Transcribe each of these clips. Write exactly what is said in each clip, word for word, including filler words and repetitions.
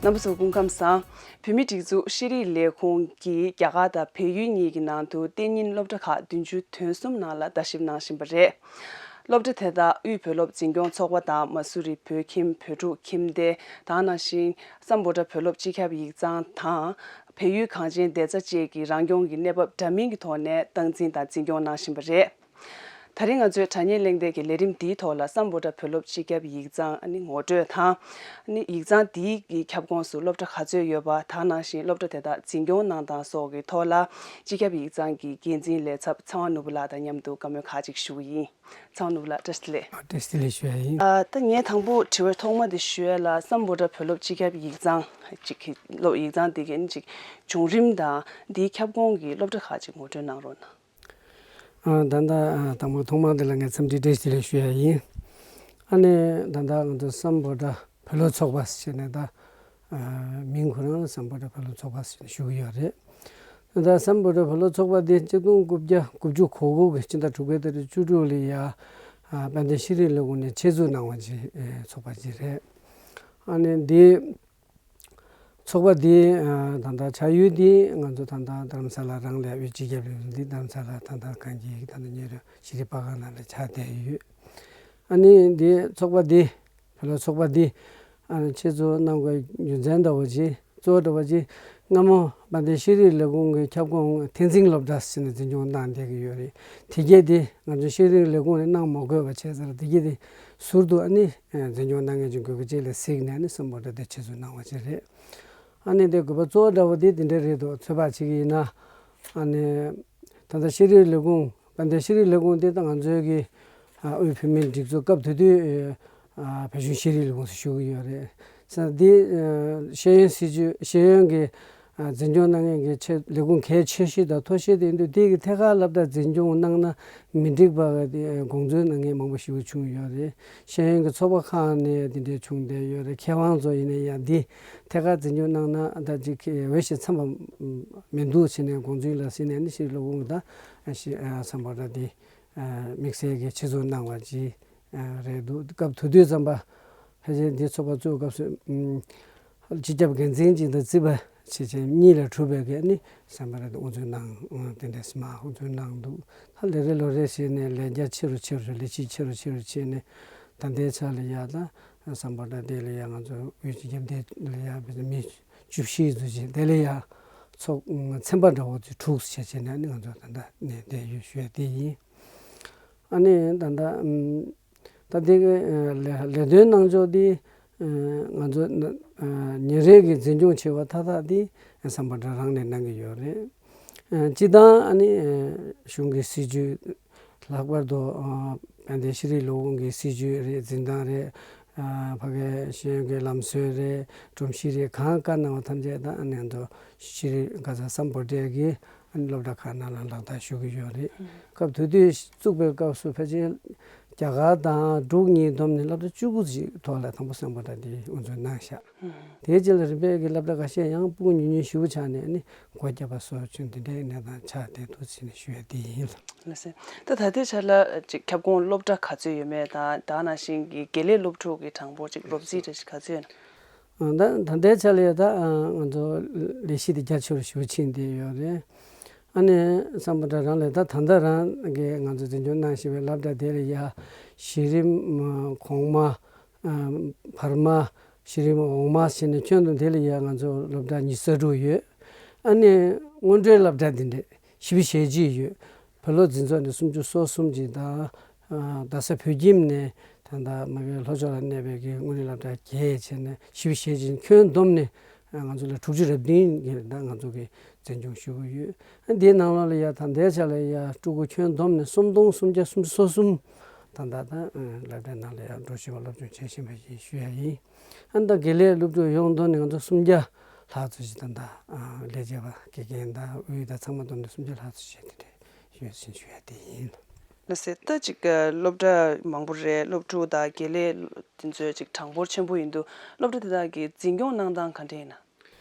རྣམ་པ་ཚོ་སྐུ་ཁམས་བཟང་། བོད་མིའི་སྒྲིག་འཛུགས་ཤེས་རིག་ལས་ཁུངས་ཀྱིས་རྒྱ་གར་དང་བལ་ཡུལ་གཉིས་ཀྱི་ནང་དུ་གཏན་ཉིན་སློབ་གྲྭ་ཁག་བདུན་ཅུ་དོན་གསུམ་ནང་ལ་ལྟ་ཞིབ་གནང་བཞིན་པ་རེད། སློབ་གྲྭ་དེ་དག་དབུས་བོད་སློབ་འཛིན་སྐྱོང་ཚོགས་པ་དང་མ་སུ་རི་བོད་ཁྱིམ་བོད་ཕྲུག་ཁྱིམ་སྡེ། དེ་ནང་བཞིན་སམ་བྷོ་ཊ་བོད་སློབ་སྤྱི་ཁྱབ་ཡིག་ཚང་དང་། བལ་ཡུལ་གངས་ཅན་བདེ་རྩ་བཅས་ཀྱི་རང་སྐྱོང་གི་གནས་བབ་འདྲ་མིན་གྱི་ཐོག་ནས་སྟངས་འཛིན་དང་འཛིན་སྐྱོང་གནང་བཞིན་པ་རེད། ད་རིང་ང་ཚོའི་དྲ་བརྙན་གླེང་སྟེགས་ཀྱི་ལས་རིམ་འདིའི་ཐོག་ལ་སམ་བྷོ་ཊ་བོད་སློབ་སྤྱི་ཁྱབ་ཡིག་ཚང་ཨ་ནི་ངོ་སྤྲོད་དང་། ཨ་ནི་ཡིག་ཚང་འདིའི་གི་ཁྱབ་ཁོངས་སུ་སློབ་གྲྭ་ག་ཚོད་ཡོད་པ། དེ་ནང་བཞིན་སློབ་གྲྭ་དེ་དག་འཛིན་སྐྱོང་གནང་སྟངས་སོགས་ཀྱི་ཐོག་ལ་སྤྱི་ཁྱབ་ཡིག་ཚང་གི་འགན་འཛིན་ལས་ཚབ་ཚེ་དབང་ནོར་བུ་ལགས་དང་མཉམ་དུ་བཀའ་མོལ་ཁག་ཅིག་ཞུ་གི་ཡིན། ཚེ་དབང་ནོར་བུ་ལགས་བཀྲ་ཤིས་བདེ་ལེགས། ཨ། བཀྲ་ཤིས་བདེ་ལེགས་ཞུ་ཡ་ཡིན། ཨ། ད་ངས་དང་པོ་དྲི་བ་ཐོག་མ་དེ་ཞུ་ཡ་ལ་སམ་བྷོ་ཊ་བོད་སློབ་སྤྱི་ཁྱབ་ཡིག་ཚང་ཅིག་གི་སློབ་ཡིག་ཚང་དེ་གི་ཨ་ནི་ཅིག་བྱུང་རིམ་དང་འདིའི་ཁྱབ་ཁོངས་ཀྱི་སློབ་གྲྭ་ཁག་ཅིག་ངོ་སྤྲོད་གནང་རོགས་གནང་། ཨ། ད་ལྟ་ཨ་དང་པོ་ཐོག་མར་འདི་ལ་ངས་འཚམས་འདྲི་བཀྲ་ཤིས་བདེ་ལེགས་ཞུ་ཡ་ཡིན། ཨ་ནི་ད་ལྟ་ང་ཚོ་སམ་བྷོ་ཊ་བོད་སློབ་ཚོགས་པ་ཟེར་ནས་ད་ཨ་མིང་ཁོ་རང་ལ་སམ་བྷོ་ཊ་བོད་སློབ་ཚོགས་པ་ཟེར་ནས་ཞུ་གི་ཡོད་རེད། ད་སམ་བྷོ་ཊ་བོད་སློབ་ཚོགས་པ་འདི་གཅིག་སྟོང་དགུ་བརྒྱ་དགུ་བཅུ་གོ་དགུ་གི་ཕྱི་ཟླ་དྲུག་པའི་ཏ་རིག་བཅུ་དྲུག་ལ་ཡ་ཨ་དཔལ་ལྡན་ཤེས་རིག་ལས་ཁུངས་ནས་ཆེད་འཛུགས་གནང་བ་ཅིག་ཨེ་ཚོགས་པ་ཅིག་རེད། ཨ་ནི་འདི་ཚོགས་པ་འདི་ཨ་ད་ལྟ་ཆགས་ཡུལ་འདི་ང་ཚོ་ད་ལྟ་རྡ་རམ་ས་ལ་རང་ལ་དབུས་སྤྱི་ཁྱབ་ལས་ཁུངས་འདི་རྡ་རམ་ས་ལ་ད་ལྟ་གངས་སྐྱིད་ད་ལྟ་ཉེ་རབས་ཤེས་རིག་པར་ཁང་ནང་ལ་ཆགས་བསྡད་ཡོད། ཨ་ནི་འདི་ཚོགས་པ་འདི་བོད་སློབ་ཚོགས་པ་འདི་ཨ་ནི་ཆེད་འཛུགས་གནང་དགོས་རྒྱུ་མཚན་འདྲ་བོ་ཅིག་གཙོ་བོ་འདྲ་བོ་ཅིག་སྔ་མོ་དཔལ་ལྡན་ཤེས་རིག་ལས་ཁུངས་ཀྱི་ཁྱབ་ཁོངས་ཐད་འཛིན་སློབ་གྲྭ་ཟེར་ནས་འཛིན་སྐྱོང་གནང་བསྡད་ཀྱི་ཡོད་རེད། དེ་གས་དེ་ང་ཚོ་ཤེས་རིག་ལས་ཁུངས་ནས་གནང་མ་དགོས་པ་བྱས་ཙང་དེ་གས་དེ་ཟུར་དུ་ཨ་ནི་འཛིན་སྐྱོང་གནང་མཁན་གྱི་དགོས་མཁོ་ཅིག་ལ་གཟིགས་ནས་ཨ་ནི་སམ་བྷོ་ཊ་དེ་ཆེད་འཛུགས་གནང་བ་ཅིག་རེད། ཨ་ནི་དེ་དགོས་པ་གཙོ་བོ་འདྲ་བོ་དེ་དེ་འདྲ་རེད་འདུག་ཚོད་དཔག་བྱེད་ཀྱི་ཡིན་ན། ཨ་ནི་ད་ལྟ་ཤེས་རིག་ལས་ཁུངས་དཔལ་ལྡན་ཤེས་རིག་ལས་ཁུངས་དེ་ད་ང་ཚོའི་གི་ཨ་དབུས་བོད་མིའི་སྒྲིག་འཛུགས་སྐབས་དེ་དུས་ཨ་བོད་གཞུང་ཤེས་རིག་ལས་ཁུངས་སུ་ཞུགས་ཀྱི་ཡོད་རེད། ས་འདི་ཨ་ཤེས་ཡོན་སྲིད་བྱུས་ཤེས་ཡོན་གྱི་ཨ་འཛིན་སྐྱོང་གནང་མཁན་གྱི་ཆེད་ལས་ཁུངས་གལ་ཆེ་ཤོས་དང་མཐོ་ཤོས་དེ་ཡིན་དུས་དེ་གི་ཐད་ཀར་སློབ་གྲྭ་འཛིན་སྐྱོང་གནང་ན་མི་འགྲིག་པ་གི་དགོངས་ཚུལ་གནང་མཁན་མང་པོ་ཞིག་བྱུང་ཡོད་རེད། ཤེས་ཡོན་གྱི་ཚོགས་པ་ཁག་ནས་དེ་འདྲའི་བྱུང་བསྡད་ཡོད་རེད། མཁས་དབང་ཚོ་ཡིན་ན་ཡང་འདི་ཐད་ཀར་འཛིན་སྐྱོང་གནང་ན་ད་ཅིག་འོས་ཤིང་འཚམས་པ་མི་འདུག་ཟེར་ནས་དགོངས་ཚུལ་ལ་གཟིགས་ནས་ནི་ཤེས་རིག་ལས་ཁུངས་དང་ཤེས་ཨ་སམ་བྷོ་ཊ་འདི་དམིགས་བསལ་གྱི་ཆེད་འཛུགས་གནང་བ་ཅིག་རེད་འདུག་སྐབས་དེ་དུས་ཙམ་པ་ཕལ་ཆེར་འདི་ཚོགས་པ་བཙུགས་སྐབས་སུ་སྤྱི་ཁྱབ་འགན་འཛིན་ཅིག་དང་རྩིས་པ་ཆེ་ཆེ་གཉིས་ལས་གྲུབ་པའི་གི་ནི་སམ་བྷོ་ཊ་དེ་དབུ་འཛུགས་གནང་དེ་འདྲས་མ་དབུ་འཛུགས་གནང་འདུག་ད་ལེ་རེ་ལོ་རེ་བྱས་ནས་ལས་རྒྱ་ཆེ་རུ་ཆེ་རུ་ལས་གཞི་ཆེ་རུ་ཆེ་རུ་བྱས་ནས་ད་ལྟའི་ཆ་ལ་ཡ་ད་སམ་བྷོ་ཊ་དེ་ལ་ཡ་ང་ཚོ་དབུས་སྤྱི་ཁྱབ་དེ་ལ་ཡ་བྱས་ནས་མི་བཅུ་བཞི་ཙམ་ཅིག་དེ་ལ་ཡ་ཚོགས་ཚན་པ་འདྲ་བོ་ཚོ་དྲུག་བྱས་བྱས་ནས་ནི་ང་ཚོ་ད་ལྟ་ནས་བསྡད་ཡོད་ཞུ་ཡ་དེ་ཡིན། ཨ་ནི་ད་ལྟ་ཨམ། ད་ལྟའི་གི་ལས་ལས་དོན་གནང་ཕྱོགས་འདི་ང་ཚོ་ཉིན་རེ་གི་འཛིན་སྐྱོང་བྱེད་པ་མཐའ་དག་འདི་སམ་བྷོ་ཊ་རང་ནས་གནང་གི་ཡོད་རེད། སྤྱི་བཏང་ཨ་ནི་གཞུང་གི་སྲིད་ཇུས་ལྷག་པར་དུ་དཔལ་ལྡན་ཤེས་རིག་ལས་ཁུངས་ཀྱི་སྲིད་ཇུས་རེད། འཛིན་སྟངས་རེད། ཕ་གིའི་ཤེས་ཡོན་གྱི་ལམ་སྲོལ་རེད། སྒྲོམ་གཞི་རེད། གང་བཀའ་གནང་བ་ཐམས་ཅད་ད་ཨ་ནི་ང་ཚོ་ཤེས་རིག་ག་ས་སམ་བྷོ་ཊ་གི་ཨ་ནི་སློབ་གྲྭ་ཁག་ནང་ལ་ལག་བསྟར་ཞུ་གི་ཡོད་རེད། སྐབས་དེ་དུས་བཙུགས་པའི་སྐབས་སུ་ཕལ་ཆེར་རྒྱ་གར་དང་འབྲུག་གཉིས་བསྡོམས་ནས་སློབ་གྲྭ་བཅུ་དགུ་ཅིག་ཐོག་ལ་དང་པོ་སམ་བྷོ་ཊ་འདི་དབུ་འཛུགས་གནང་ཤག་དེའི་རྗེས་ལ་རིམ་པས་ཀྱི་སློབ་གྲྭ་ཁ་ཤས་ཡང་སྤུ་གུ་ཉུང་ཉུང་ཞེ་པོ་ཆགས་ནས་ནི་སྒོ་བརྒྱབ་པ་སོགས་བྱུང་། དེ་འདྲའི་གནས་སྟངས་ཆགས་བསྡད་འདུག་ཟེར་ནས་ཞུ་ཡ་དེ་ཡིན། ལགས་སོ། ད་ད་ལྟའི་ཆ་ལ་ཅིག་ཁྱབ་ཁོངས་སློབ་གྲྭ་ག་ཚོད་ཡོད་མེད་དང་དེ་ནང་བཞིན་གྱི་དགེ་ལས་སློབ་ཕྲུག་གི་གྲངས་འབོར་ཅིག་རོབ་རྩིས་འདྲ་ཞིག་ག་ཚོད་ཡོད་ན། ད་ད་ལྟའི་ཆ་ལ་ཡ་ད་ང་ཚོ་ལས་གཞི་དེ་རྒྱ་ཆེ་རུ་ཞེ་པོ་ཕྱིན་བསྡད་ཡོད་རེད། ཨ་ནི་སམ་བྷོ་ཊ་རང་ལ་ད་ད་ལྟ་རང་གི་ང་ཚོ་འཛིན་སྐྱོང་གནང་བཞིན་པའི་སློབ་གྲྭ་དེ་ལ་ཡ་གཞི་རིམ་གོང་མ་བར་མ་གཞི་རིམ་འོག་མ་ཟེར་ནས་ཁྱོན་བསྡོམས་དེ་ལ་ཡ་ང་ཚོ་སློབ་གྲྭ་ཉི་ཤུ་རྩ་དྲུག་ཡོད། ཨ་ནི་སྔོན་འགྲོའི་སློབ་གྲྭ་འདི་འདྲས་བཞི་བཅུ་ཞེ་གཅིག་ཡོད། བོད་སློབ་འཛིན་ཚོགས་ནས་སུམ་ཅུ་སོ་གསུམ་ཅིག་དང་། རྡ་ས་བོད་ཁྱིམ་ནས་ད་ལྟ་མ་གི་ལྷོ་ཕྱོགས་ལ་གནས་པའི་གི་དངོས་གནས་སློབ་གྲྭ་བརྒྱད་བྱས་ནས་བཞི་བཅུ་ཞེ་གཅིག་ཁྱོན་བསྡོམས་ནས་ང་ཚོ་ལ་དྲུག་ཅུ་རེ་བདུན་གི་ད་ང་ཚོ་གི་འཛིན་སྐྱོང་ཞུ་གི་ཡོད། འདིའི་ནང་ལོགས་ལ་ཡ་ད་ལྟའི་ཆ་ལ་ཡ་ཕྲུ་གུ་ཁྱོན་བསྡོམས་ནས་སུམ་སྟོང་སུམ་བརྒྱ་སུམ་ཅུ་སོ་གསུམ་ད་ལྟ་ད་སློབ་གྲྭའི་ནང་ལ་ཡ་འགྲོ་བཞིན་པ་སློབ་སྦྱོང་བྱེད་བཞིན་པ་ཞིག་ཞུ་ཡ་ཡིན། ཨ་ནི་ད་དགེ་ལས་སློབ་ཕྲུག་ཡོངས་བསྡོམས་ནས་ང་ཚོ་སུམ་བརྒྱ་ལྷག་ཙམ་ཞིག་ད་ལྟ་ལས་བྱེད་པ་དགེ་རྒན་དང་དབུས་དང་ཚང་མ་བསྡོམས་ནས་སུམ་བརྒྱ་ལྷག་ཙམ་ཞིག་དེ་འདྲ་ཡོད་ཟིན་ཞུ་ཡ་དེ་ཡིན། ལགས་སེ། ད་ཅིག་སློབ་གྲྭ་མང་པོ་རེད། སློབ་ཕྲུག་དང་དགེ་ལས་དེ་ཚོའི་ཅིག་གྲངས་འབོར་ཆེན་པོ་ཡིན་དུས་སློབ་གྲྭ་དེ་དག་གི་འཛིན་སྐྱོང་གནང་སྟངས་ག་འདྲ་ཡིན་ན།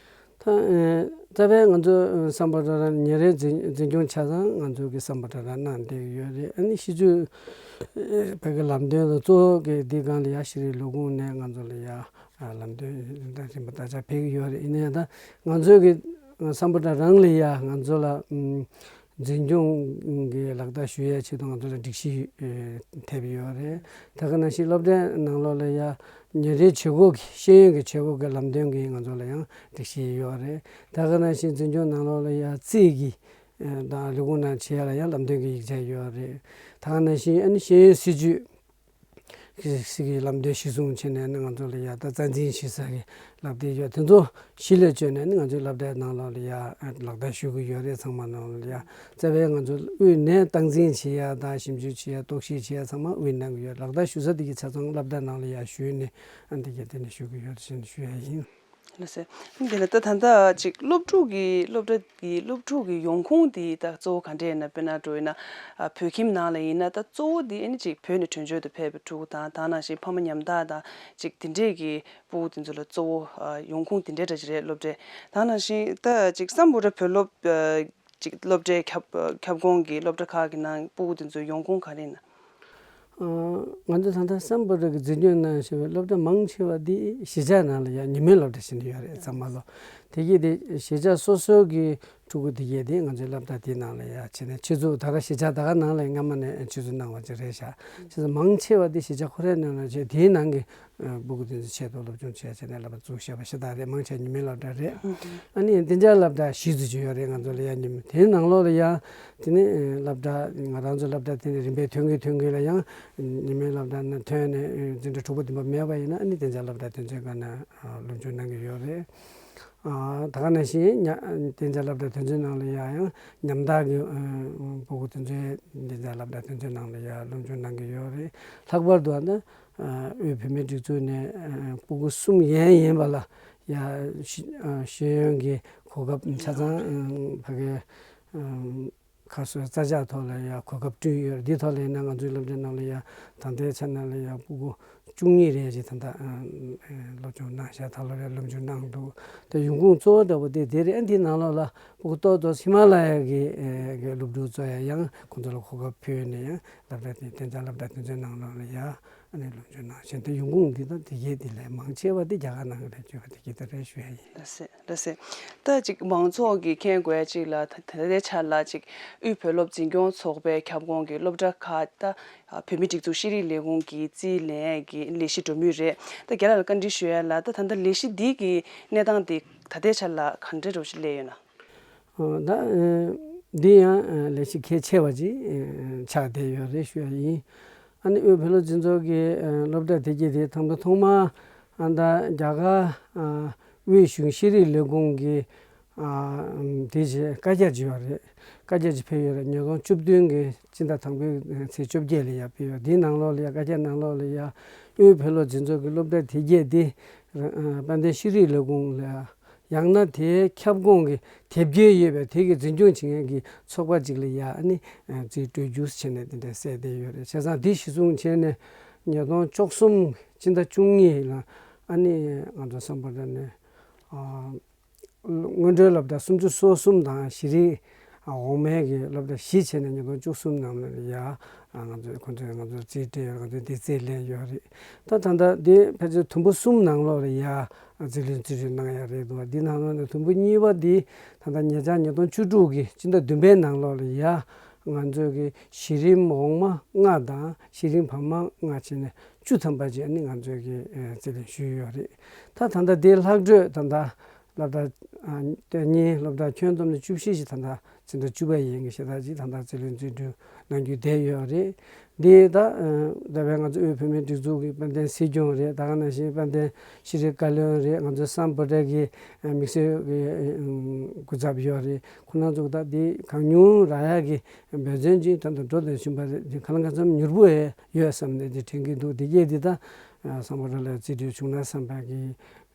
ད་རྩ་བའི་ང་ཚོ་སམ་བྷོ་ཊ་རང་ཉིན་རེའི་འཛིན་འཛིན་སྐྱོང་ཆ་ཚང་ང་ཚོ་གི་སམ་བྷོ་ཊ་རང་གནང་བསྡད་ཡོད་རེད། ཨ་ནི་སྤྱི་ཚོགས་བོད་ཀྱི་ལམ་སྟོན་དང་གཙོ་བོ་གི་འདི་སྒང་ལ་ཡ་ཤེས་རིག་ལས་ཁུངས་ནས་ང་ཚོ་ལ་ཡ་ ལམ་སྟོན་རིམ་པ་དག་ཆ་ཕེབས་ཀྱི་ཡོད་རེད། ཡིན་ན་ཡང་ད་ང་ཚོའི་གི་སམ་བྷོ་ཊ་རང་ལ་ཡ་ང་ཚོ་ལ་འཛིན་སྐྱོང་གི་ལག་བསྟར་ཞུ་ཡའི་ཆེད་དུ་ང་ཚོ་ལ་སྒྲིག་གཞི་ཐེབས་ཡོད་རེད། ད་ག་ནང་བཞིན་སློབ་གྲྭའི་ནང་ལོགས་ལ་ཡ་ཉིན་རེའི་བྱེད་སྒོ་གི་ཤེས་ཡོན་གྱི་བྱེད་སྒོ་གི་ལམ་སྟོན་གྱི་ང་ཚོ་ལ་ཡང་སྒྲིག་གཞི་ཡོད་རེད། ད་ག་ནང་བཞིན་འཛིན་སྐྱོང་ནང་ལོགས་ལ་ཡ་རྩིས་ཀྱི་དང་ལས་ཁུངས་ནང་བྱེད་ཡ་ལ་ཡང་ལམ་སྟོན་གྱི་ཡིག་ཆ་ཡོད་རེད། ད་ག་ནང་བཞིན་ཨ་ནི་ཤེས་ཡོན་སྲིད་ཇུས་སྲིད་ཀྱི་ལམ་སྟོན་གཞི་བཟུང་བྱས་ནས་ནི་ང་ཚོ་ལ་ཡ་ད་རྩ་འཛིན་བྱེད་ས་གི་ལག་དེབ་ཡོད། དེ་ཚོ་གཞི་ལ་བཅོལ་ནས་ནི་ང་ཚོའི་སློབ་གྲྭའི་ནང་ལོགས་ལ་ཡ་ལག་བསྟར་ཞུ་གི་ཡོད་རེད། ཚང་མ་ནང་ལ་ཡ་རྩ་བའི་ང་ཚོ་དབུས་ནས་སྟངས་འཛིན་བྱེད་ཡ་དང་ཞིབ་འཇུག་བྱེད་ཡ་རྟོག་ཞིབ་བྱེད་ཡ་ཚང་མ་དབུས་གནང་གི་ཡོད། ལག་བསྟར་ཞུ་ས་དེ་གི་ཆ་ཚང་སློབ་གྲྭ་ནང་ལ་ཡ་ཞུས་ནས་ཨ་འདི་ག་དེ་ནས་ཞུ་གི་ཡོད་ཅེས་ཞུ་ཡ་ཡིན། ལགས་སོ། འདི་ལ་ད་ད་ལྟ་ཅིག་སློབ་ཕྲུག་གི་སློབ་གྲྭ་གི་སློབ་ཕྲུག་གི་ཡོང་ཁུངས་དེ་ད་གཙོ་བོ་ག་འདྲ་ཡིན་ན། དཔེར་ན་འགྲོ་ཡིན་ན་ཨ་བོད་ཁྱིམ་ནང་ལ་ཡིན་ན་ད་གཙོ་བོ་དེ་ཨ་ནི་ཅིག་བོད་ནས་བྲོས་བྱོལ་དུ་ཕེབས་པའི་ཕྲུ་གུ་དང་། ད་ནང་བཞིན་ཕ་མ་ཉམ་ཐག་དང་ཅིག་དེ་འདྲས་ཀྱི་སྤུ་གུ་དེ་ཚོ་ལ་གཙོ་བོ་ཨ་ཡོང་ཁུངས་དེ་འདྲས་འདྲ་ཅིག་རེད། སློབ་གྲྭའི་ད་ནང་བཞིན་ད་ཅིག་སམ་བྷོ་ཊ་བོད་སློབ་ཨ་ཅིག་སློབ་གྲྭའི་ཁྱབ་ཁྱབ་ཁོངས་ཀྱི་སློབ་གྲྭ་ཁག་གི་ནང་སྤུ་གུ་དེ་ཚོའི་ཡོང་ཁུངས་ག་རེ་ཡིན་ན། ང་ཚོ་ད་ལྟ་སམ་བྷོ་ཊ་གི་འཛིན་སྐྱོང་གནང་བཞིན་པའི་སློབ་གྲྭ་མང་ཆེ་བ་འདི་གཞིས་ཆགས་ནང་ལ་ཡང་ཉིན་མོའི་སློབ་གྲྭ་ཞིག་ནས་ཡོད་རེད། ཚང་མ་ལོ་དེ་གི་དེ་གཞིས་ཆགས་སོ་སོའི་གི་ཕྲུ་གུ་དེ་གས་དེ་ང་ཚོའི་སློབ་གྲྭ་དེའི་ནང་ལ་ཡང་བྱས་ནས་ཆེད་འཛུགས། ད་ག་གཞིས་ཆགས་ད་ག་ནང་ལ་སྔ་མ་ནས་ཆེད་འཛུགས་གནང་བ་ཅིག་རེད་ཤག་བྱས་ཙང་མང་ཆེ་བ་དེ་གཞིས་ཆགས་ཁོ་རའི་ནང་ལ་བྱས། དེའི་ནང་གི་སྤུ་གུ་དེ་ཚོ་ཆེད་དུ་སློབ་སྦྱོང་བྱས་བྱས་ནས་སློབ་གྲྭ་བཙུགས་བཞག་པ་ཤ་སྟག་རེད། མང་ཆེ་ཉིན་མོའི་སློབ་གྲྭ་རེད། ཨ་ནི་གཏན་འཇགས་སློབ་གྲྭ་བཞི་ཙམ་ཅིག་ཡོད་རེད། ང་ཚོ་ལ་ཡ་ཉིན་མོ་དེའི་ནང་ལོགས་ལ་ཡ་དེ་ནི་སློབ་གྲྭ་ང་རང་ཚོ་སློབ་གྲྭ་དེ་ནི་རིམ་པས་ཐོན་གྱི་ཐོན་གྱི་ལ་ཡང་ཉིན་མོའི་སློབ་གྲྭ་ནང་ཐོན་ནས་འཛིན་གྲྭ་དྲུག་པ་བདུན་པ་མེད་པ་ཡིན་ན་ཨ་ནི་གཏན་འཇགས་སློབ་གྲྭ་དེ་ཚོའི་སྒང་ནས་སློབ་སྦྱོང་གནང་གི་ཡོད་རེད། ཨ་ད་ག་ནང་བཞིན་ཉ་གཏན་འཇགས་སློབ་གྲྭ་དེ་ཚོའི་ནང་ལ་ཡ་ཡང་ཉམ་ཐག་གི་ཨ་སྤུ་གུ་དེ་ཚོའི་གཏན་འཇགས་སློབ་གྲྭ་དེ་ཚོའི་ནང་ལ་ཡ་སློབ་སྦྱོང་གནང་གི་ཡོད་རེད། ལྷག་པར་དུ་ཨ་ནི་ཨ་དབུས་བོད་མིའི་སྒྲིག་འཛུགས་ནས་ཨ་སྤུ་གུ་གསུམ་ཡན་ཡིན་པ་ལ་ཡ་ཤེས་ཨ་ཤེས་ཡོན་གྱི་གོ་སྐབས་ཆ་ཚང་ཨ་ཕ་གི་ཨ་ཁ་སོའི་རྩ་ཆག་ཐོག་ལ་ཡ་གོ་སྐབས་བསྐྲུན་ཡོད་རེད། འདི་ཐོག་ལ་ཡིན་ན་ང་ཚོའི་སློབ་གྲྭའི་ནང་ལ་ཡ་ད་ལྟའི་ཆ་ནང་ལ་ཡ་སྤུ་གུ་བཅུ་གཉིས་རེ་ཞིག་ད་ལྟ་ཨ་ཨ་སློབ་སྦྱོང་གནང་ཤག་ད་ལོ་རེ་སློབ་སྦྱོང་གནང་འདུག་དེ་ཡོང་ཁུངས་གཙོ་བོ་འདྲ་པོ་དེ་དེ་རེད། འདི་ནང་ལོགས་ལ་སྤུ་གུ་ཏོག་ཙམ་ཧི་མ་ལ་ཡ་གི་ཨེ་གི་སློབ་ཕྲུག་ཚོ་ཡ་ཡང་ཁོང་ཚོ་ལ་གོ་སྐབས་ཕུལ་ནས་ཡང་སློབ་གྲྭ་དེ་གཏན་འཇགས་སློབ་གྲྭ་དེ་ཚོའི་ནང་ལོགས་ལ་ཡ་ཨ་ནི་སློབ་སྦྱོང་གནང་བཞིན་དུ་ཡོང་ཁུངས་འདི་དང་དེ་གའི་དེ་ལས་མང་ཆེ་བ་དེ་རྒྱ་གར་ནང་གི་རེད་བརྗོད་པ་དེ་གའི་དེ་རེད་ཞུ་ཡ་ཡིན། ལགས་སེ། ལགས་སེ། ད་ཅིག་མང་ཚོགས་ཀྱིས་མཁྱེན་དགོས་ཡ་ཅིག་ལ་ད་ད་ལྟའི་ཆར་ལ་ཅིག་དབུས་བོད་སློབ་འཛིན་སྐྱོང་ཚོགས་པའི་ཁྱབ་ཁོངས་ཀྱི་སློབ་གྲྭ་ཁག་ད་བོད་མིའི་སྒྲིག་འཛུགས་ཤེས་རིག་ལས་ཁུངས་ཀྱིས་རྩིས་ལེན་གྱི་ལས་གཞི་འགྲོ་མུས་རེད། ད་རྒན་ལགས་ལ་བཀའ་འདྲི་ཞུ་ཡ་ལ་ད་ད་ལྟ་ལས་གཞི་འདི་གི་གནས་སྟངས་དེ་ད་ལྟའི་ཆར་ལ་ག་འདྲ་འདྲ་པོ་ཞིག་སླེབས་ཡོད་ན། ཨ་ད་ཨ་འདི་ཡང་ཨ་ལས་གཞི་གལ་ཆེ་བ་ཅིག་ཨ་ཆགས་བསྡད་ཡོད་རེད་ཞུ་ཡ་ཡིན། ཨ་ནི་དབུས་བོད་སློབ་འཛིན་ཚོགས་ཀྱི་ཨ་སློབ་གྲྭ་དེ་གྱད་དེ་ཐོག་མཐའ་ཐོག་མ་ཨ་ད་རྒྱ་གར་ཨ་དབུས་གཞུང་ཤེས་རིག་ལས་ཁུངས་ཀྱི་ཨ་དེ་བྱས་བཀའ་རྒྱ་བྱས་པ་རེད། བཀའ་རྒྱ་ཅིག་ཕེབས་ཡོད་རེད། ཉིས་སྟོང་བཅུ་བདུན་གྱི་སྤྱི་ཟླ་དང་པོའི་ཚེས་བཅོ་བརྒྱད་ལ་ཡ་ཕེབས་ཡོད། དེའི་ནང་ལོགས་ལ་ཡ་བཀའ་རྒྱ་ནང་ལོགས་ལ་ཡ་དབུས་བོད་སློབ་འཛིན་ཚོགས་ཀྱི་སློབ་གྲྭ་དེ་གྱད་དེ་ཨ་དཔལ་ལྡན་ཤེས་རིག་ལས་ཁུངས་ལ་ཡང་ན་དེའི་ཁྱབ་ཁོངས་ཀྱི་དེབ་སྐྱེལ་ཡོད་པའི་དེ་གི་འཛིན་སྐྱོང་བྱེད་མཁན་གྱི་ཚོགས་པ་ཅིག་ལ་ཡ་ཨ་ནི་ཨ་རྩིས་སྤྲོད་རྒྱུ་བྱས་ནས་དེ་འདྲ་གསལ་བསྡད་ཡོད་རེད། བྱས་ཙང་འདི་གཞི་བཟུང་བྱས་ནས་ཉིས་སྟོང་བཅུ་གསུམ་སྤྱི་ཟླ་བཅུ་གཉིས་ལ་ཨ་ནི་ང་ཚོ་སམ་བྷོ་ཊ་ནས་ཨ་སྔོན་འགྲོའི་སློབ་གྲྭ་སུམ་ཅུ་སོ་གསུམ་དང་གཞི་རིམ་འོག་མའི་གི་སློབ་གྲྭ་བཞི་བྱས་ནས་ཉིས་སྟོང་བཅུ་གསུམ་ནང་ལ་ཡ་ང་ཚོས་ཁོང་ཚོས་ང་ཚོར་རྩིས་སྤྲད་ཡོད། ང་ཚོས་འདི་རྩིས་ལེན་ཡོད་རེད། ད་ད་ལྟ་འདི་ཕལ་ཆེར་དུམ་བུ་གསུམ་ནང་ལོགས་ལ་ཡ་རྩིས་ལེན་རྩིས་སྤྲོད་གནང་ཡ་རེད་འདུག་འདི་ནང་ལོགས་ནས་དུམ་བུ་གཉིས་པ་འདི་ད་ལྟ་ཉེ་ཆར་ཉིས་སྟོང་བཅུ་དྲུག་གི་སྤྱི་ཟླ་བདུན་པའི་ནང་ལོགས་ལ་ཡ་ང་ཚོས་ཀྱི་གཞི་རིམ་འོག་མ་ལྔ་དང་གཞི་རིམ་བར་མ་ལྔ་བྱས་ནས་བཅུ་ཐམ་པ་ཅིག་ཨ་ནི་ང་ཚོས་ཀྱི་ཨ་རྩིས་ལེན་ཞུས་ཡོད་རེད། ད་ད་ལྟ་འདི་ལྷག་འཕྲོས་ད་ལྟ་སློབ་གྲྭ་ཨ་གཉིས་སློབ་གྲྭ་ཁྱོན་བསྡོམས་ནས་བཅུ་བཞི་ཞིག་ད་ལྟ་སྤྱི་ཟླ་བཅུ་པ་ཡན་གྱི་ཞེ་དྲག་ཅིག་ད་ལྟ་རྩིས་ལེན་རྩིས་སྤྲོད་གནང་རྒྱུ་བསྡད་ཡོད་རེད། འདི་ད་ཨ་ད་བས་ང་ཚོ་དབུས་བོད་མིའི་སྒྲིག་འཛུགས་ཀྱི་དཔལ་ལྡན་སྲིད་སྐྱོང་རེད། ད་ག་ནང་བཞིན་དཔལ་ལྡན་ཤེས་རིག་བཀའ་བློན་རེད། ང་ཚོ་སམ་བྷོ་ཊ་གི་ཨ་དམིགས་བསལ་གྱི་ཨ་སྐུ་ཚབ་ཡོད་རེད། ཁོང་རྣམ་ཚོ་ད་འདི་གང་མྱུར་རག་ཡག་གི་འབད་བརྩོན་ཅིག་ད་ལྟ་འགྲོ་བསྡད་བཞིན་པ་རེད། འདི་གང་ལ་གང་འཚམ་མྱུར་པོ་ཡོད་བསམ་ནས་འདི་དྲན་གྱི་འདུག་འདི་གས་འདི་ད་ཨ་སམ་བྷོ་ཊ་ལ་རྩིས་སྤྲོད་བྱུང་ན་བསམ་པ་གི་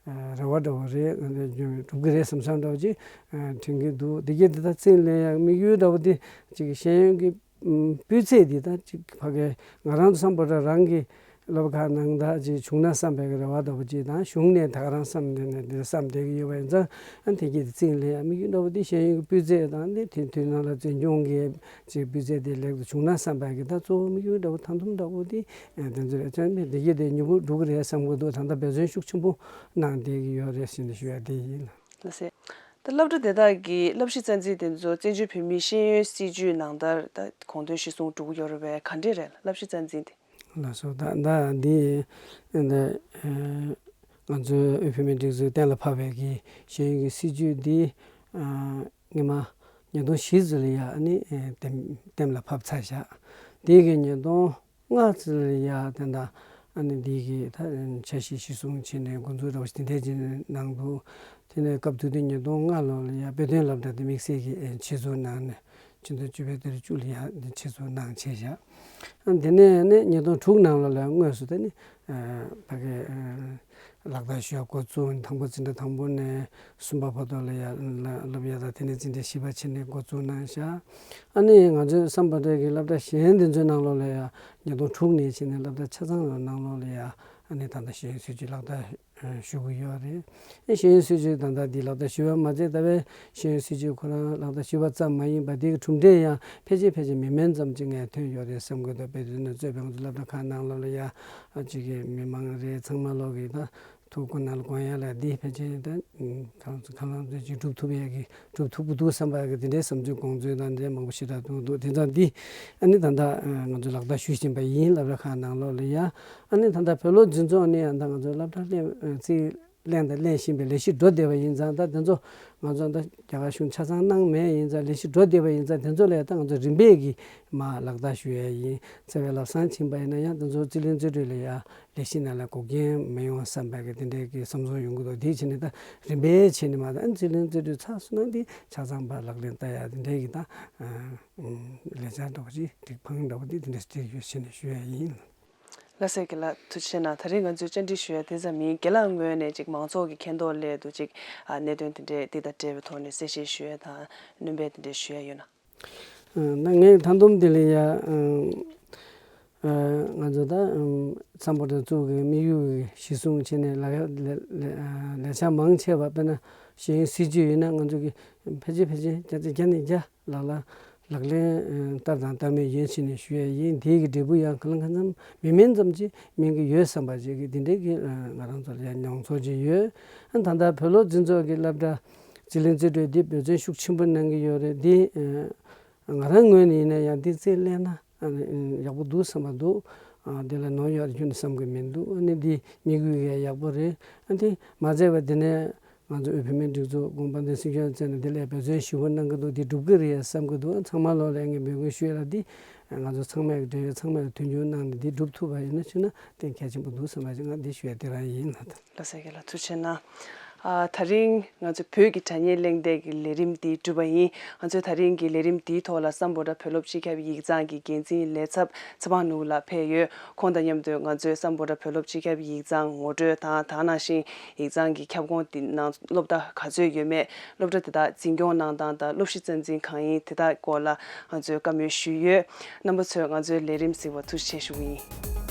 རེ་བ་འདྲ་བོ་རེད། སྒྲུབ་ཀྱི་རེད་བསམ་བསམ་འདྲ་བོ་ཅིག་དྲན་གྱི་འདུག་འདི་གས་འདི་ད་རྩིས་ལེན་ཡག་དམིགས་ཡུལ་འདྲ་བོ་དེ་ཅིག་ཤེས་ཡོན་གྱི་སྤུས་ཚད་འདི་ད་ཅིག་ཕ་གི་ང་རང་ཚོ་སམ་བྷོ་ཊ་རང་གི་ སློབ་ཁག་ནང་ད་ཅིག་བྱུང་ན་བསམ་པའི་རེ་བ་འདྲ་པོ་ཅིག་དང་གཞུང་ནས་ད་ག་རང་བསམ་དེ་ནས་དེ་བསམ་བསྡད་ཀྱི་ཡོད་པ་ཡིན་ཙང་ཨ་དེ་གྱིས་དེ་ཚིག་ལས་དམིགས་ཡུལ་འདྲ་པོ་དེ་ཤེས་ཡོན་གྱི་སྤུས་ཚད་དང་དེ་དེ་དུས་ནང་ལ་འཛིན་སྐྱོང་གི་ཅིག་སྤུས་ཚད་དེ་ལེགས་དུ་བྱུང་ན་བསམ་པ་གི་ད་གཙོ་བོ་དམིགས་ཡུལ་འདྲ་པོ་མཐའ་འདོམས་འདྲ་པོ་དེ་དེ་ཚོ་རེད་ཙང་དེ་གྱིས་དེ་མྱུར་པོ་འགྲུབ་ཀྱི་རེད་བསམ་གྱི་འདུག་ད་ལྟ་འབད་བརྩོན་ཤུགས་ཆེན་པོ་གནང་བསྡད་ཀྱི་ཡོད་རེད་ཟེར་ནས་ཞུ་ཡ་དེ་ཡིན། ལགས་སེ། ད་སློབ་གྲྭ་དེ་དག་གི་བསླབ་གཞི་རྩ་འཛིན་དེ་ཚོ་བཙན་བྱོལ་བོད་མིའི་ཤེས་ཡོན་སྲིད་བྱུས་ནང་ལྟར་ད་དགོངས་དོན་གཞིར་བཟུང་འགྲོ་གི་ཡོད་རེད་པས། ག་འདྲས་རེད་བསླབ་གཞི་རྩ་འཛིན་དེ། ལགས་སོ། ད་ད་འདི་ང་ཚོའི་དབུས་བོད་མིའི་སྒྲིག་འཛུགས་གཏན་ལ་ཕབ་པའི་གི་ཤེས་ཡོན་གྱི་སྲིད་བྱུས་འདི་སྔོན་མ་ཉིས་སྟོང་བཞི་ཙམ་ལ་ཡ་ཨ་ནི་གཏན་ལ་ཕབ་ཚར་བཞག་དེ་གི་ཉིས་སྟོང་ལྔ་ཙམ་ལ་ཡ་དེ་འདྲ་ཨ་ནི་འདི་གི་ད་འཆར་གཞི་གཞིར་བཟུང་བྱས་ནས་འགོ་འཛུགས་འདྲ་བོ་ཞིག་དེ་འདྲས་ཀྱི་གནང་འདུག་དེ་ནས་སྐབས་དུས་དེ་ཉིས་སྟོང་ལྔ་ལོ་ལ་ཡ་དཔེ་སྟོན་སློབ་གྲྭ་དེ་དམིགས་བསལ་གྱི་ཆེད་འཛུགས་གནང་ནས་ཕྱི་ཟླ་བཅུ་པའི་ཏ་རིག་བཅུ་ལ་ཡ་འདི་ཆེད་འཛུགས་གནང་བྱས་བཞག་དེ་ནས་ནི་ཉིས་སྟོང་དྲུག་ནང་ལོ་ལ་ཡ་དངོས་སུ་དེ་ནི་ཕ་གི་ལག་བསྟར་ཞུ་ཡ་འགོ་བཙུགས། དང་པོ་འཛིན་གྲྭ་དང་པོ་ནས་གསུམ་པ་བར་དུ་ལ་ཡ་སློབ་ཡ་དང་དེ་ནས་འཛིན་གྲྭ་བཞི་པ་བྱས་ནས་འགོ་བཙུགས་གནང་བཞག་ཨ་ནི་ང་ཚོའི་སམ་བྷོ་ཊ་གི་སློབ་གྲྭ་གཞན་དེ་ཚོའི་ནང་ལོགས་ལ་ཡ་ཉིས་སྟོང་དྲུག་ནས་བྱས་ནས་སློབ་གྲྭ་ཆ་ཚང་ལ་ནང་ལོགས་ལ་ཡ་ཨ་ནི་ད་ལྟ་ཤེས་ཡོན་སྲིད་བྱུས་ལག་བསྟར་ཞུ་གི་ཡོད་རེད། ཨ་ཤེས་ཡོན་སྲིད་བྱུས་ད་ལྟ་འདི་ལག་བསྟར་ཞུ་བ་མ་ཚད་ད་བས་ཤེས་ཡོན་སྲིད་བྱུས་ཁོ་རང་ལག་བསྟར་ཞུ་བ་ཙམ་མ་ཡིན་པ་དེ་གི་གྲུབ་འབྲས་ཡང་ཕལ་ཆེར་ཕལ་ཆེར་མི་དམན་ཙམ་ཅིག་ངས་ཐོན་ཡོད་རེད་བསམ་གི་འདུག་དཔེ་དེ་ནས་གཙོས་པའི་ང་ཚོ་སློབ་གྲྭ་ཁག་ནང་ལོགས་ལ་ཡ་ཨ་ཅིག་གི་མི་མང་རེད་ཚང་མ་ལོག་གི་ད། ཐུགས་ཁོ་ན་ལ་དགོངས་ཡ་ལ་འདི་ཕལ་ཆེར་ད་གང་ཚོ་གང་ལ་ཚོད་ཅིག་སྒྲུབ་ཐུབ་ཡ་གི་སྒྲུབ་ཐུབ་ཀྱི་འདུག་བསམ་པ་གི་དེ་འདྲའི་བསམ་ཚུལ་དགོངས་ཚུལ་དང་འདྲའི་མང་པོ་ཞེ་དྲག་འདུག་འདུག་དེ་ཙང་འདི་ཨ་ནི་ད་ལྟ་ང་ཚོ་ལག་བསྟར་ཞུ་བཞིན་པ་ཡིན། སློབ་གྲྭ་ཁག་ནང་ལོགས་ལ་ཡ་ཨ་ནི་ད་ལྟ་བོད་སློབ་འཛིན་ཚོགས་ནི་ཡང་ད་ང་ཚོ་སློབ་གྲྭ་སླེབས་རྩིས་ལེན་དང་ལེན་བཞིན་པའི་ལས་གཞི་འགྲོ་བསྡད་པ་ཡིན་ཙང་ད་དེ་ཚོ་ང་ཚོ་ད་རྒྱ་གར་གཞུང་ཆ་ཚང་གནང་མེད་ཡིན་ཙང་ལས་གཞི་འགྲོ་བསྡད་པ་ཡིན་ཙང་དེ་ཚོ་ལ་ཡ་ད་ང་ཚོ་རིམ་པས་ཀྱིས་མར་ལག་བསྟར་ཞུ་ཡ་ཡིན། འཚེ་བའི་ལམ་སང་ཕྱིན་པ་ཡིན་ན་ཡང་དེ་ཚོ་རྩིས་ལེན་རྩིས་སྤྲོད་ལ་ཡ། ལས་གཞི་ནང་ལ་འགོག་རྐྱེན་མི་ཡོང་བསམ་པའི་གི་དེ་འདྲའི་གི་བསམ་ཚུལ་ཡོང་གི་འདུག་དེའི་ཕྱིར་ནི་ད་རིམ་པས་བྱས་ནས་མ་ད་རྩིས་ལེན་རྩིས་སྤྲོད་ཚར་སོང་ན་འདི་ཆ་ཚང་པ་ལག་ལེན་བསྟར་ཡ་དེ་འདྲའི་གི་ད་ལས་འཆར་འདྲ་བོ་ཅིག་སྒྲིག་ཕངས་འདྲ་བོ་འདི་དེ་འདྲ་སྤྲད་ཡོད་ཞེས་ནས་ཞུ་ཡ་ཡིན། ལགས་སེ་རྒན་ལགས་ཐུགས་རྗེ་ཆེ་གནང་། ད་རིང་ང་ཚོས་བཅར་འདྲི་ཞུ་ཡ་དེ་ཙམ་ཡིན། རྒན་ལགས་ངོས་ནས་ཅིག་མང་ཚོགས་ཀྱི་མཁྱེན་རྟོགས་སླད་དུ་ཅིག་ཨ་གནད་དོན་དེ་འདྲའི་འདི་དང་འབྲེལ་བའི་ཐོག་ནས་གསལ་བཤད་ཞུ་ཡ་དང་སྣོན་པ་དེ་འདྲ་ཞུ་ཡ་ཡོད་ན། ད་ངས་མཐའ་སྡོམ་དེ་ལ་ཡ་ང་ཚོ་ད་སམ་བྷོ་ཊ་བཙུགས་ཀྱི་དམིགས་ཡུལ་གཞི་བཟུང་བྱས་ནས་ལས་ལས་ལས་འཆར་མང་ཆེ་བ་དཔེར་ན་ཤེས་ཡོན་སྲིད་བྱུས་ཡིན་ན་ང་ཚོ་གི་ཕལ་ཆེར་ཕལ་ཆེར་བརྒྱ་ཆ་བརྒྱ་ནས་བརྒྱ་ལག་ལ་ལག་ལེན་བསྟར་དང་བསྟར་མུས་ཡིན་ཞེས་ནས་ཞུ་ཡ་ཡིན། དེའི་གི་འབྲས་བུ་ཡང་གང་ལ་གང་འཚམ་མི་དམན་ཙམ་ཅིག་སྨིན་གྱི་ཡོད་བསམ་པ་ཅིག་གི་དེ་འདྲའི་གི་ང་རང་ཚོ་ལ་ཡ་མྱོང་ཚོར་ཅིག་ཡོད། ད་ལྟ་བོད་སློབ་འཛིན་ཚོགས་ཀྱི་སློབ་གྲྭ་རྩིས་ལེན་རྩིས་སྤྲོད་འདི་འབད་བརྩོན་ཤུགས་ཆེན་པོ་གནང་གི་ཡོད་རེད། འདི་ང་རང་ངོས་ནས་ཡིན་ན་ཡང་འདི་རྩིས་ལེན་ན་ཡག་པོ་འདུག་བསམ་པ་འདུག་འདི་ལ་ནོར་ཡོད་རྒྱུ་ནི་བསམ་གི་མི་འདུག་ཨ་ནི་འདི་དམིགས་ཡུལ་ཡང་ཡག་པོ་རེད། ཨ་འདི་མ་ཟད་པ་འདི་ནས་ང་ཚོ་དབུས་བོད་མིའི་སྒྲིག་འཛུགས་གོང་དཔལ་ལྡན་སྲིད་སྐྱོང་བཅས་ནས་འདི་ལ་འབད་བརྩོན་ཞེ་པོ་གནང་གི་འདུག་འདི་འགྲུབ་གི་རེད་བསམ་གི་འདུག་ཚང་མ་ལོག་ལ་ངས་འབོད་སྐུལ་ཞུ་ཡ་ལ་འདི་ང་ཚོ་ཚང་མས་འབྲེལ་ཡོད་ཚང་མས་མཐུན་འགྱུར་གནང་ནས་འདི་འགྲུབ་ཐུབ་པ་ཡིན་ན་ཆུ་ན་དེ་གལ་ཆེན་པོ་འདུག་བསམ་པ་ཞིག་ང་འདི་ཞུ་ཡ་དེ་རང་ཡིན་ལ། ད། ལགས་སེ་རྒན་ལགས་ཐུགས་རྗེ་གནང་། ཨ་ད་རིང་ང་ཚོ་བོད་ཀྱི་དྲ་བརྙན་གླེང་སྟེགས་ཀྱི་ལས་རིམ་འདི་གྲུབ་པ་ཡིན། ང་ཚོས་ད་རིང་གི་ལས་རིམ་འདིའི་ཐོག་ལ་སམ་བྷོ་ཊ་བོད་སློབ་སྤྱི་ཁྱབ་ཡིག་ཚང་གི་འགན་འཛིན་ལས་ཚབ་ཚེ་དཔག་ནོར་བུ་ལགས་ཕེབས་ཡོད། ཁོང་དང་མཉམ་དུ་ང་ཚོས་སམ་བྷོ་ཊ་བོད་སློབ་སྤྱི་ཁྱབ་ཡིག་ཚང་ངོ་སྤྲོད་དང་དེ་ནང་བཞིན་ཡིག་ཚང་གི་ཁྱབ་ཁོངས་འདི་ནང་སློབ་གྲྭ་ག་ཚོད་ཡོད་མེད། སློབ་གྲྭ་དེ་དག་འཛིན་སྐྱོང་གནང་སྟངས་དང་སློབ་གཞི་རྩ་འཛིན་གང་ཡིན་དེ་དག་སྐོར་ལ་ང་ཚོས་བཀའ་མོལ་ཞུས་ཡོད། རྣམ་པ་ཚོས་ང་ཚོའི་ལས་རིམ་གཟིགས་པར་ཐུགས་རྗེ་ཆེ་ཞུ་གི་ཡིན།